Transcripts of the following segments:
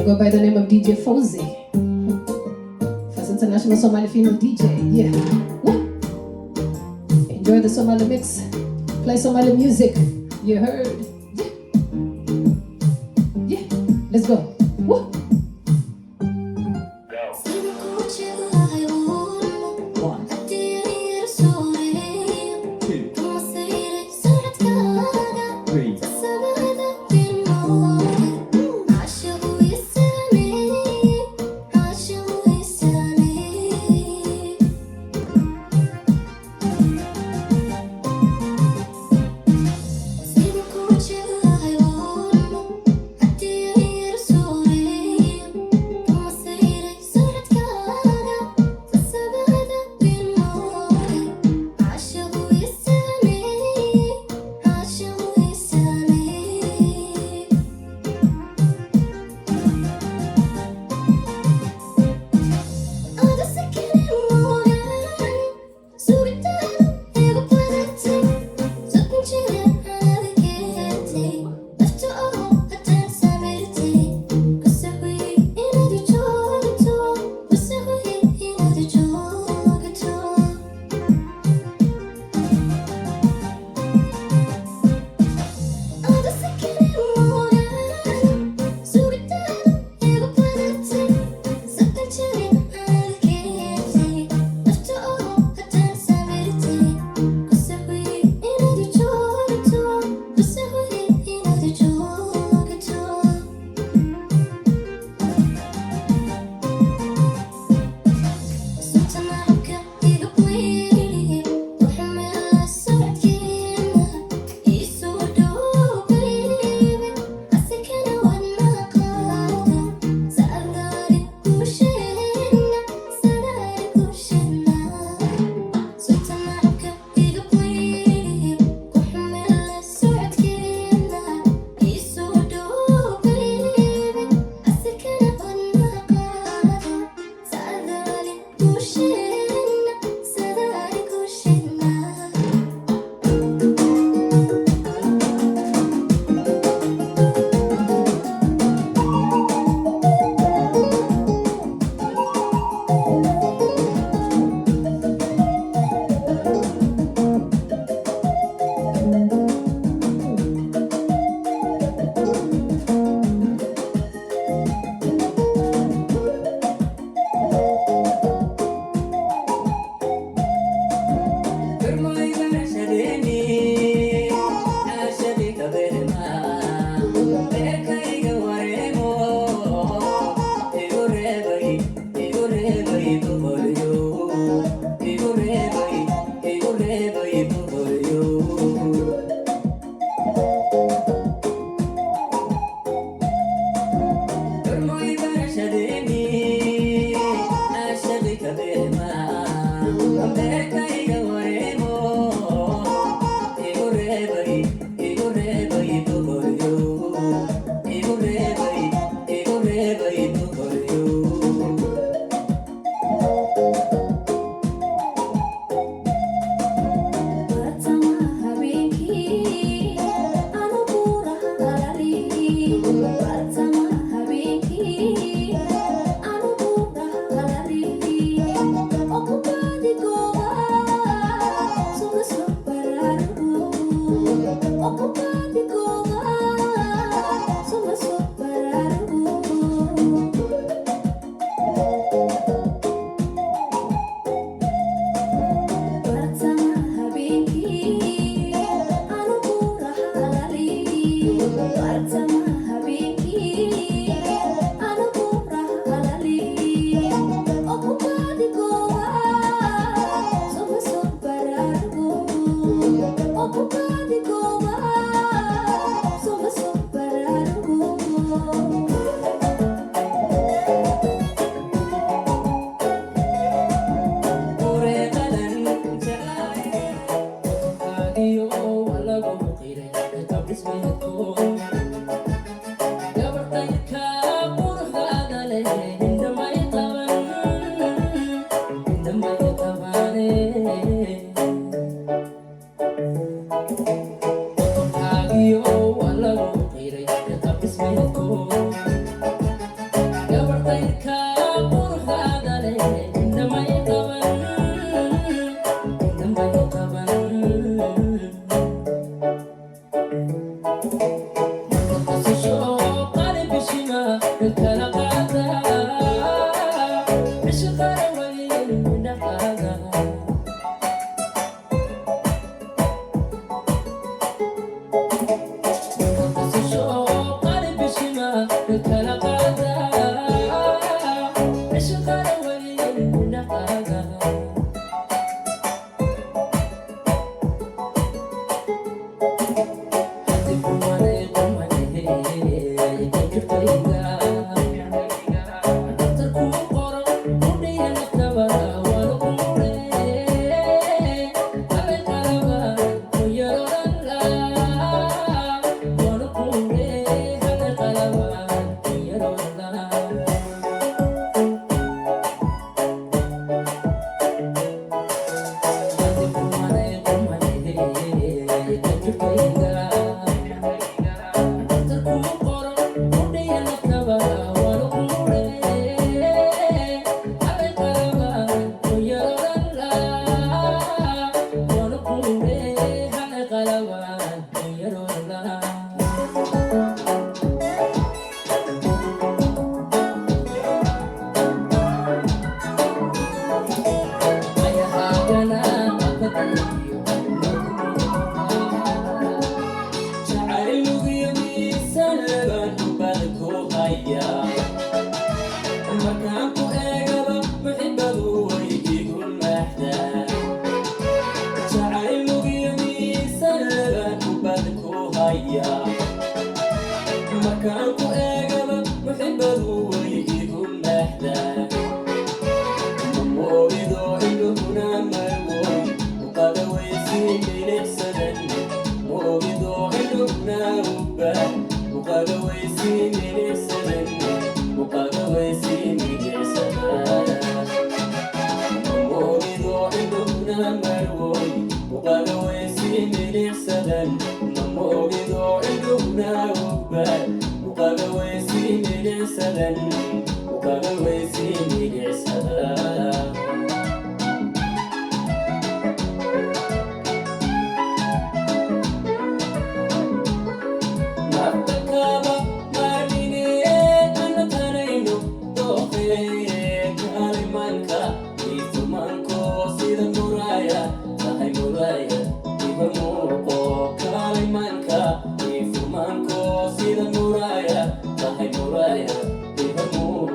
Go by the name of DJ Fawzi. First international Somali female DJ. Yeah. Woo. Enjoy the Somali mix. Play Somali music. You heard. Yeah. Yeah. Let's go. Woo. One, two, three. Jirkayga dhaqtar kuu qoro kudhiya naftabada waanu quure habeen qalaba ku yaroran waanu quure habeen qalaba ku yaroran. Jacaylugiyo miisaan labaan ubad ku hayaa. Markaan ku eegaba muxibadu way igu maaxdaa. Jacaylugiyo miisaan labaan ubad ku hayaa. Markaan ku eegaba muxibadu way igu maaxdaa. Mamoogido indhuhuna marwoy uqada weysii milicsadan. Moogido indhuhuna uba uqada weysii milicsadan, uqada weysii milicsadan. Mamoogido indhuhuna marwoy uqada weysii milicsadan. Mamoogido indhuhuna uba uqada weysii milicsadan, uqada weysii milicsadan. Naftakaba maarmine anatanayno dooqee kaalimanka ifumanko sida muraya tahay muraya iba muuqo kaalimanka ifumanko sida muraya tahay muraya iba muuqo.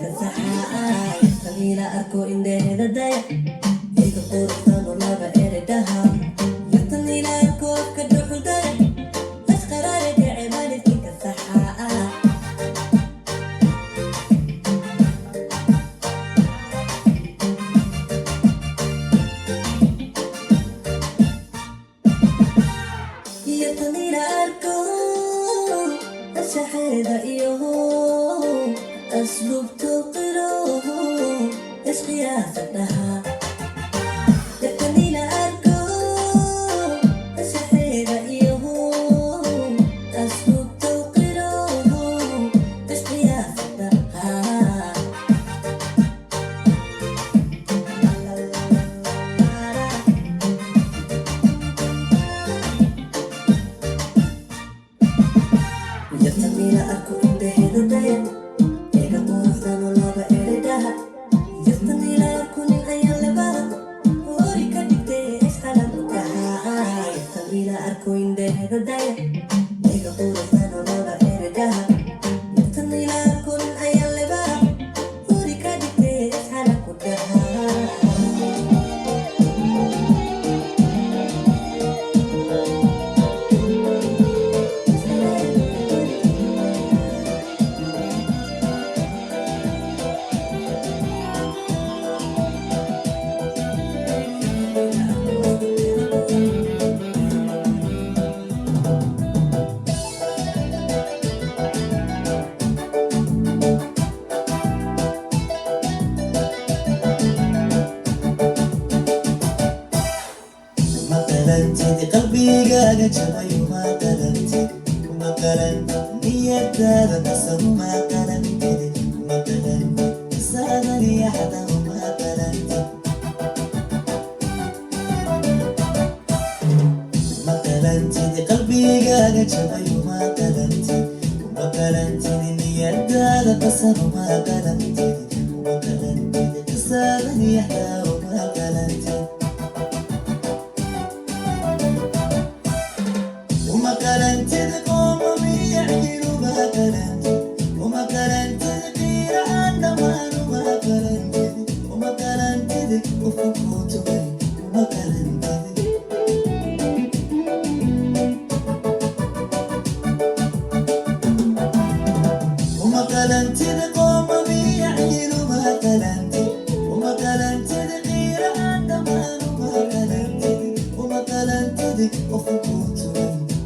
Saxaa Yartan ila arko indheheeda daya, iga quruxdano laba ere dhaha. Yartan ila arko afka dhuxul daya, ashqaraare dhece waalidkinka saxaa. Yartan ila arko anshaxeeda iyo asluubto qiro, isqiyaasa dhaha. Yartan ila arko anshaxeeda iyo asluubto qiro, isqiyaasa dhaha. Yartan ila arko indhaheeda daya, iga quruxdano laba ere dhaha. Yartan ila arko nin ayaan lebaha, ori ka dhigtay isxalan u dhaha. Yartan ila arko indhaheeda daya, iga quruxdano laba ere dhaha. Yartan ila arko nin ayaan lebaha, ori ka dhigtay isxalan ku dhaha. Ma qalantid qalbigaaga jabay, ma qalantid, ma qalantid niyadaada qasab, ma qalantid, ma qalantid saadaliyaxda, ma qalantid. Ma qalantid qalbigaaga jabay, ma qalantid, ma qalantid niyadaada qasab, ma qalantid, ma qalantid saadaliyaxda, ma qalantid. وما قلنتد قوم ميعين، وما قلنتد، وما قلنتد غير عنا وما قلنتد، وما قلنتد وفكوت وما قلنتد. وما قلنتد قوم ميعين، وما قلنتد، وما قلنتد غير عنا وما قلنتد، وما قلنتد وفكوت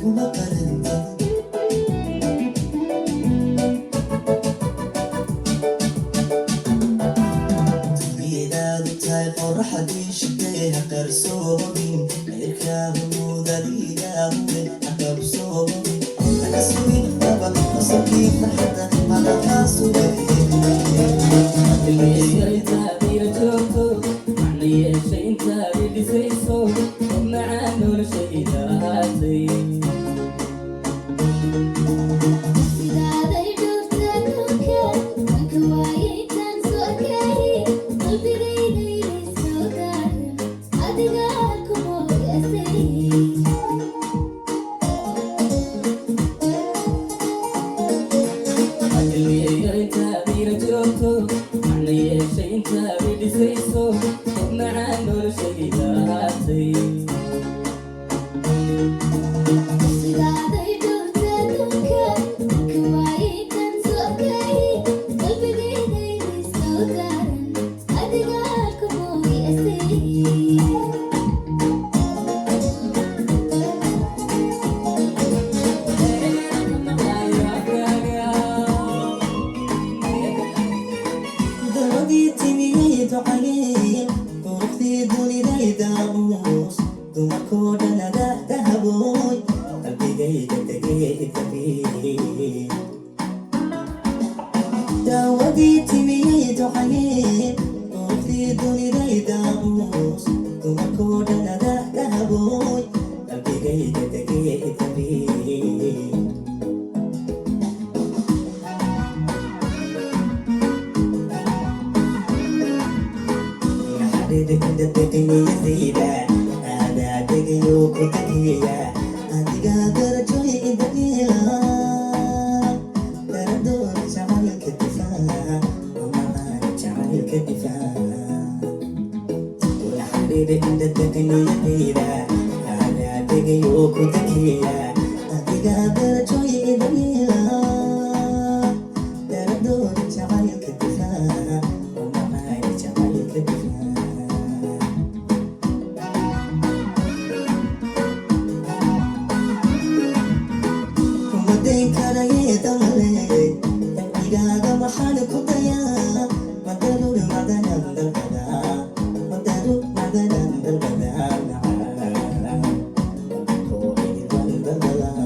وما قلنتد. Dunyadaadu tahay qoraxdii shitay, ha qarsoomin khayrkaagu muudadiigaahuwe, ha qabsoomin, haka sugin qaba qosokii farxadda madaxaa sugay. Intaad ila joogto macna yeeshay, intaad i dhisayso macaan noloshayda ahaatay. Sidaaday dhowrta dhulka wanka waayaytaan soo arkay, qalbigayga ilaysoo daaran adiga ku mooyasay. Intaad ila joogto macna yeeshay, intaad i dhisayso macaan noloshayda ahaatay. Sidaaday dhowrta dhulka wanka waayaytaan soo arkay, qalbigayga ilaysoo daaran adiga ku mooyasay. Dawadii timiyey ducayeen, quruxdii dunidayda uus, dumarkoo dhan adaa dahabooy, qalbigayga tegay idabee. Daawadii timiyey ducayeen, quruxdii dunidayda uus, dumarkoo dhan adaa dahabooy, qalbigayga tegay idabee. Adiga darajoy idagila daradoon jacaylka difaaca. Darajoyidaya daradoona jacaylka difaaca, umacayna jacaylka difaaca. Kumadayn karaye damale, qalbigaaga maxaan ku dayaa? Madaruur madanan dalbadaa, madaruur madanan dalbadaa, macaan koodhiban dalbadaa.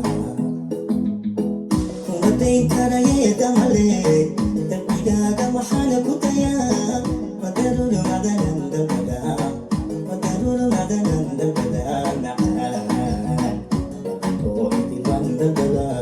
Kumadayn karaye damale, qalbigaaga maxaan ku dayaa? Madaruur madanan dalbadaa, madaruur madanan dalbadaa, macaan koodhiban dalbadaa.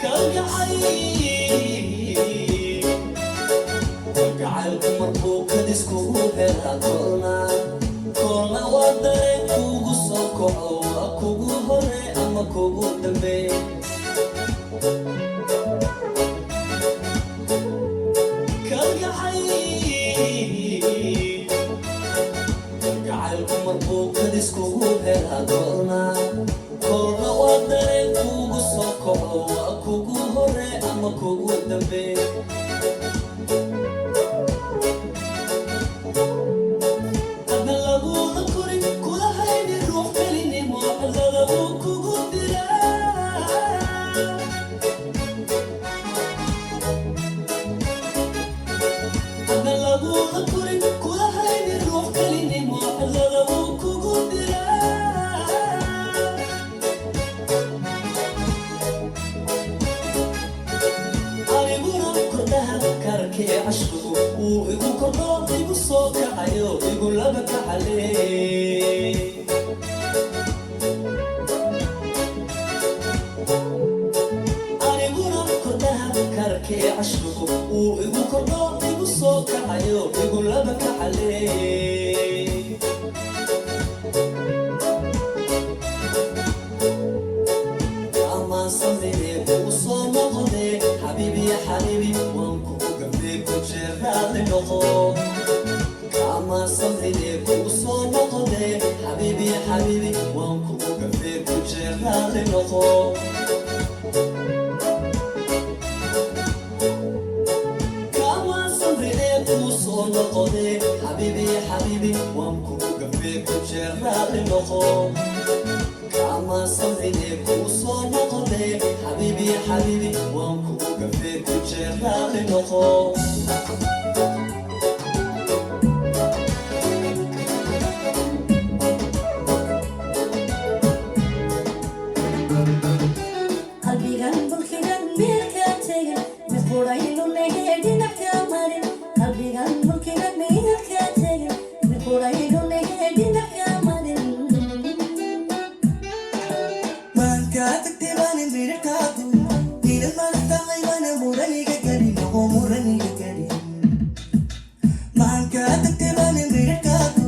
Kalgacayl kalgacaylku markuu kadiskugu helaa, kolna kolna waa dareen kugu soo kaco, waa kugu hore ama kugu dambe. Kalgacayl kalgacaylku markuu kadiskugu helaa, kolna kolna waa dareen kugu soo kaco, waa kugu hore ama kugu dambe. Hadda lagula korin, kula hayni ruux kelinimo, cidlada uu kugu diraa. Hadda lagula korin, kula hayni ruux kelinimo, cidlada uu kugu diraa. Aniguna kordhaha karkee cashqigu wuu igu kordho, igu soo kacayo, igu laba kacale. Aniguna kordhaha karkee cashqigu wuu igu kordho, igu soo kacayo, igu laba kacale. Amaan samrine kugu soo noqode, xabiibi ya xabiibi, waan kugu gafee, ku jeer raalli noqo. Kaamaan samrine kugu soo noqode, xabiibi ya xabiibi, waan kugu gafee, ku jeer raalli noqo. Kaamaan samrine kugu soo noqode, xabiibi ya xabiibi, waan kugu gafee, ku jeer raalli noqo. Kaamaan samrine kugu soo noqode, xabiibi ya xabiibi, waan kugu gafee, ku jeer raalli noqo. Qalbigan mulkigan meelka tegin, mid quraynu nagee dhinacka marin. Qalbigan mulkigan meelka tegin, mid quraynu nagee dhinacka marin. Maankaa tagtay baanan mirirkaadu inan madaxtahay baana muraniga gelin noqo, muraniga gelin. Maankaa tagtay baanan mirirkaadu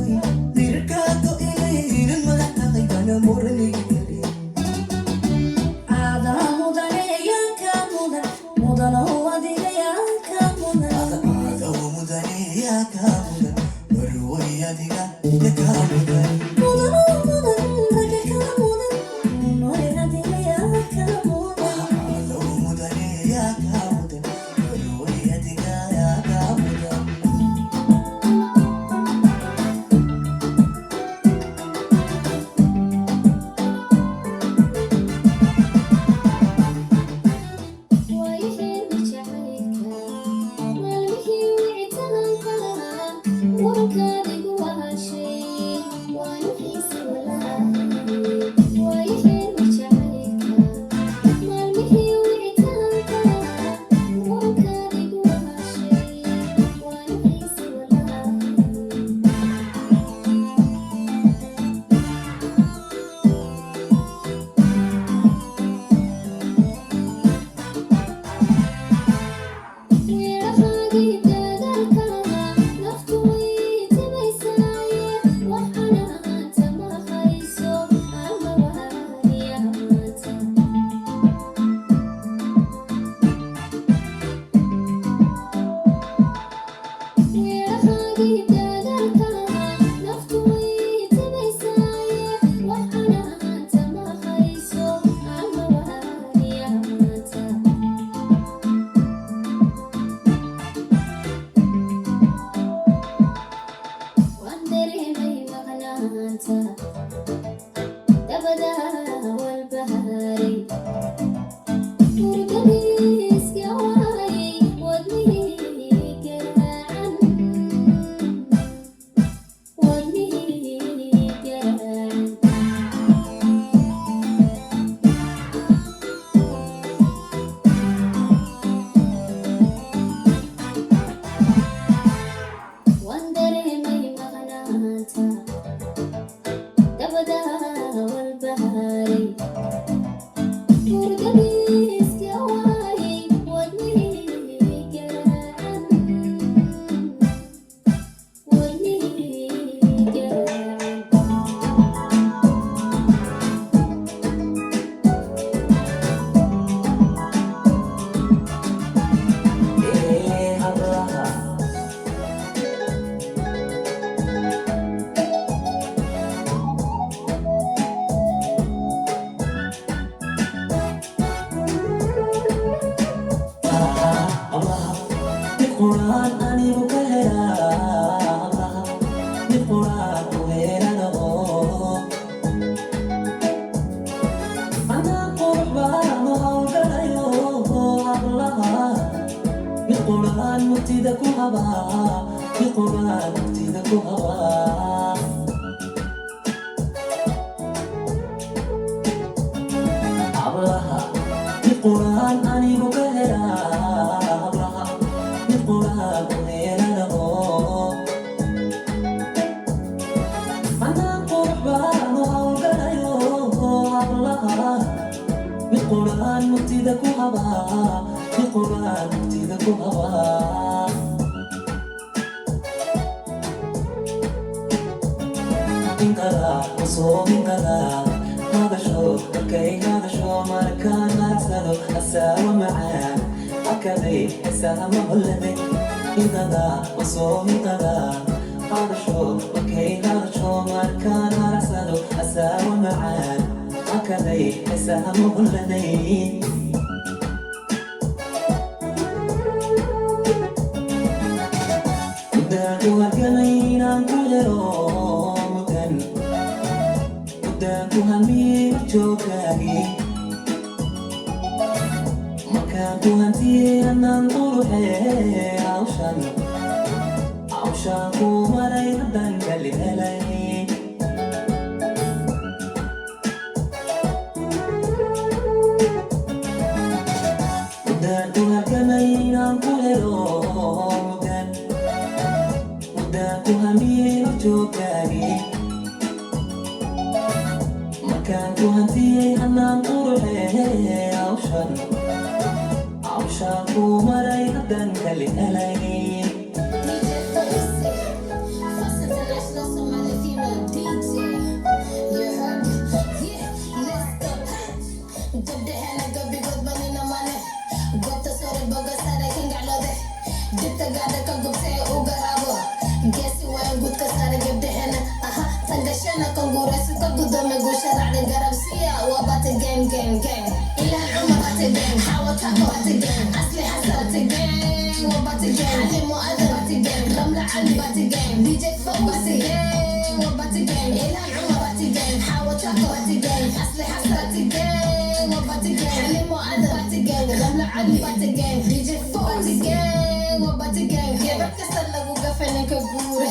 mirirkaadu inay inan madaxtahay baana muraniga gelin. Aadaa mudane, yaa ka mudan, mudanow adiga, yaa ka mudan. Adaw mudane, yaa kaa mudan, marway adiga ya kaa mudan. Mudanow mudan, raga ka mudan, noy adiga, yaa ka mudan. Adaw mudane, yaa kaa mudan, marway adiga yaa kaa mudan. Waayaheenna jacaylka, maalmihii wicitaanka, murankaadigu waashay. Mid quraan murtida ku habaa, mid quraan murtida ku habaa. Hablaha mid quraan anigu ka helaa, hablaha mid quraan ku heelanaho. Anaan qurux baanu hawlgalayo, hablaha mid quraan murtida ku habaa, mid quraan murtida ku habaa. Inqadaa usoo inqadaa hadasho, markay hadasho, markaan haragsado asaawa macaan hakaday xisaama holladay. Inqadaa usoo inqadaa hadasho, markay hadasho, markaan haragsado asaawa macaan hakaday xisaama holladay. Muddaan ku hargamay inaan ku helo, muddan muddaan ku hamiyey jooggaagii, markaan ku hantiyey anaan quruxee, hawshan hawshaan ku maray haddaan gali helay. Muddaan ku hargamay inaan ku helo, muddan muddaan ku hamiyey jooggaagii, markaan ku hantiyey anaan quruxee, hawshan hawshaan ku maray haddaan gali helay. DJ Fauzi, first international Somali female DJ. You heard? Yeah, let's go. Gabdhahena gabigood banina mane. Goobta sore boga sare kan gacloode. Dibta gaadha ka gubtay u garaabo. Geesi waan guudka sare gabdhahena. Aha, tangashana kan guurayso ka guddoome guusha raacda garabsiya. Waa bata gang gang gang. Ilhan Cumar bata gang. Xawa Tako bata gang. Asli Xasan bata gang. Waa bata gang. Xalimo Adan bata gang. Ramla Cali bata gang. DJ Fauzi gang. Waa bata gang. Ilhan Cumar bata gang. Xawa Tako bata gang. Asli Xasan bata gang. Waa bata gang. Xalimo Adan bata gang. Ramla Cali bata gang. DJ Fauzi gang. Waa bata gang. Gabadh kasta lagu gafay ninka guure.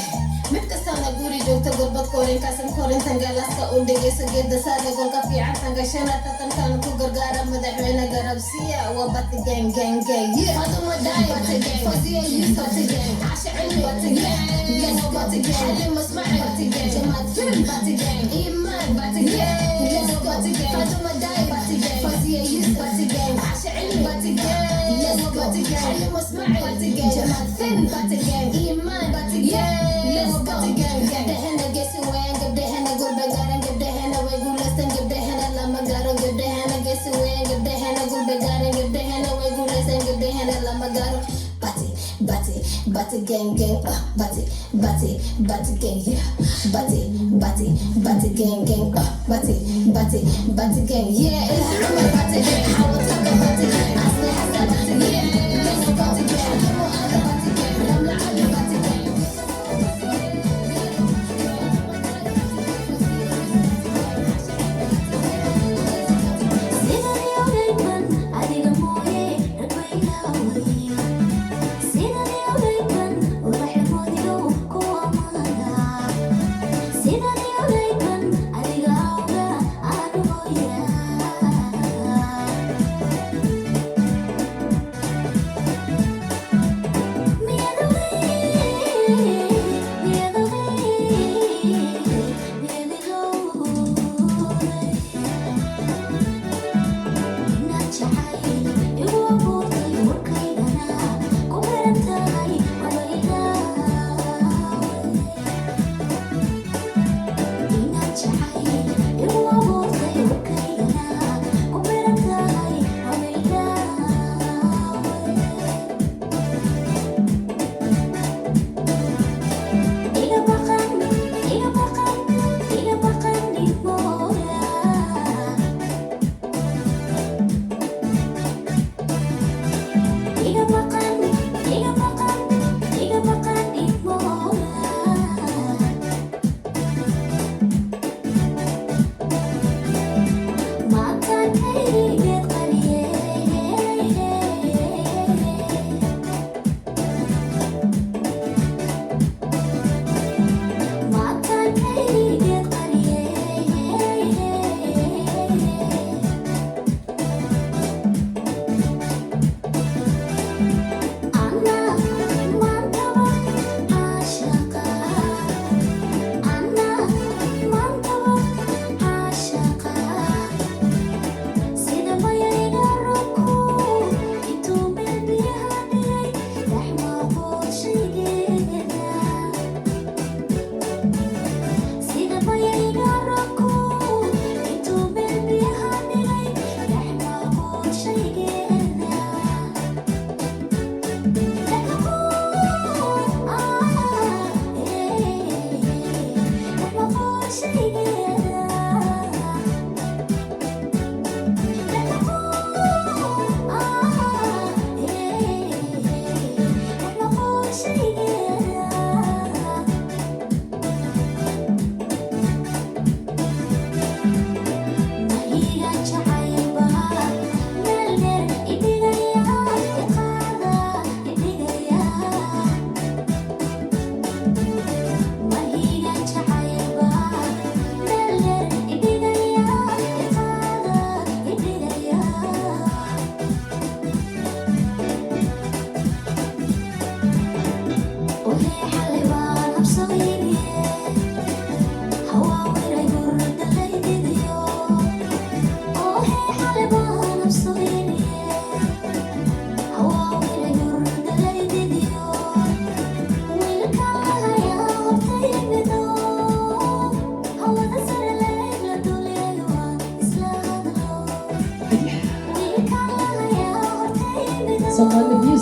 Mid kastana guri joogta gorbad koorinkaasan korintan galaaska u dhegeyso geeda saare golka fiican tangashana tartankan ku gargaara madaxweyne garabsiya. Waa bata gang gang gang, yeah. Faduma Daay bata gang, Fawziya Yusuf bata gang, Casha Cilmi bata gang, let's go bata gang, Xalimo Ismaciil bata gang, Jamaad Film bata gang, Iman bata gang, let's go bata gang, Faduma Daay bata gang, Fawziya Yusuf bata gang, Casha Cilmi bata gang, let's go bata gang, Xalimo Ismaciil bata gang, Jamaad Film bata gang, Iman bata gang, let's go bata gang. Gabdhahena geesi weeyaan, gabdhahena gulba gaaran, gabdhahena way guulaystaan, gabdhahena lama gaaro. Gabdhahena geesi weeyaan, gabdhahena gulba gaaran, gabdhahena way guulaystaan, gabdhahena lama gaaro. Bati bati bati gang gang, bati bati bati gang, yeah. Bati bati bati gang gang, bati bati bati gang, yeah. Ilhan Cumar bati gang, Xawa Tako bati gang, Asli Xasan bati gang, let's go bati gang, Xalimo Adan bati gang, Ramla Cali bati gang. Sidan yowdayban adiga mooye ragbaylaaway, sidan yowdayban ubaxlamoodiyow ku amaana, sidan yowdayban adiga awga aanu hooya.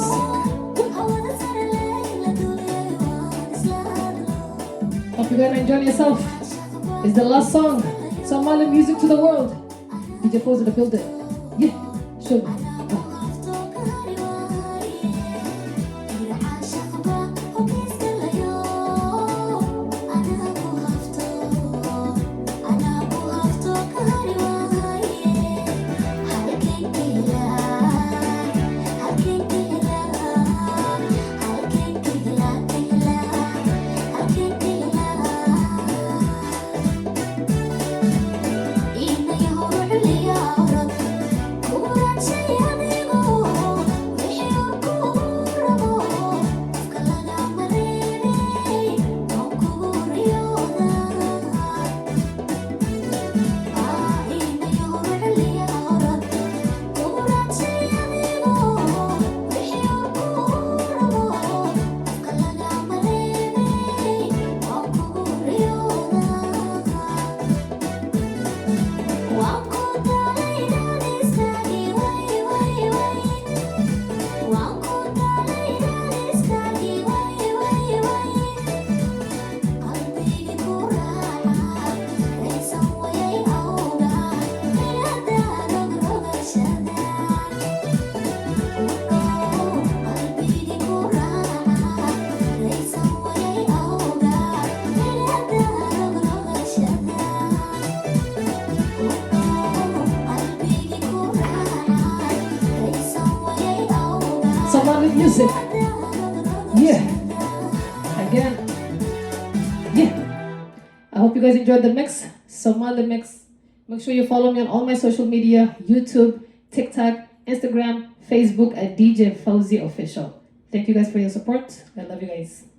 Music. Hope you're gonna enjoy yourself. It's the last song. Somali music to the world. DJ Fawzi in the building. Yeah, sure. Somali music. Yeah. Again. Yeah. I hope you guys enjoyed the mix. Somali mix. Make sure you follow me on all my social media: YouTube, TikTok, Instagram, Facebook at DJ Fawzi Official. Thank you guys for your support. I love you guys.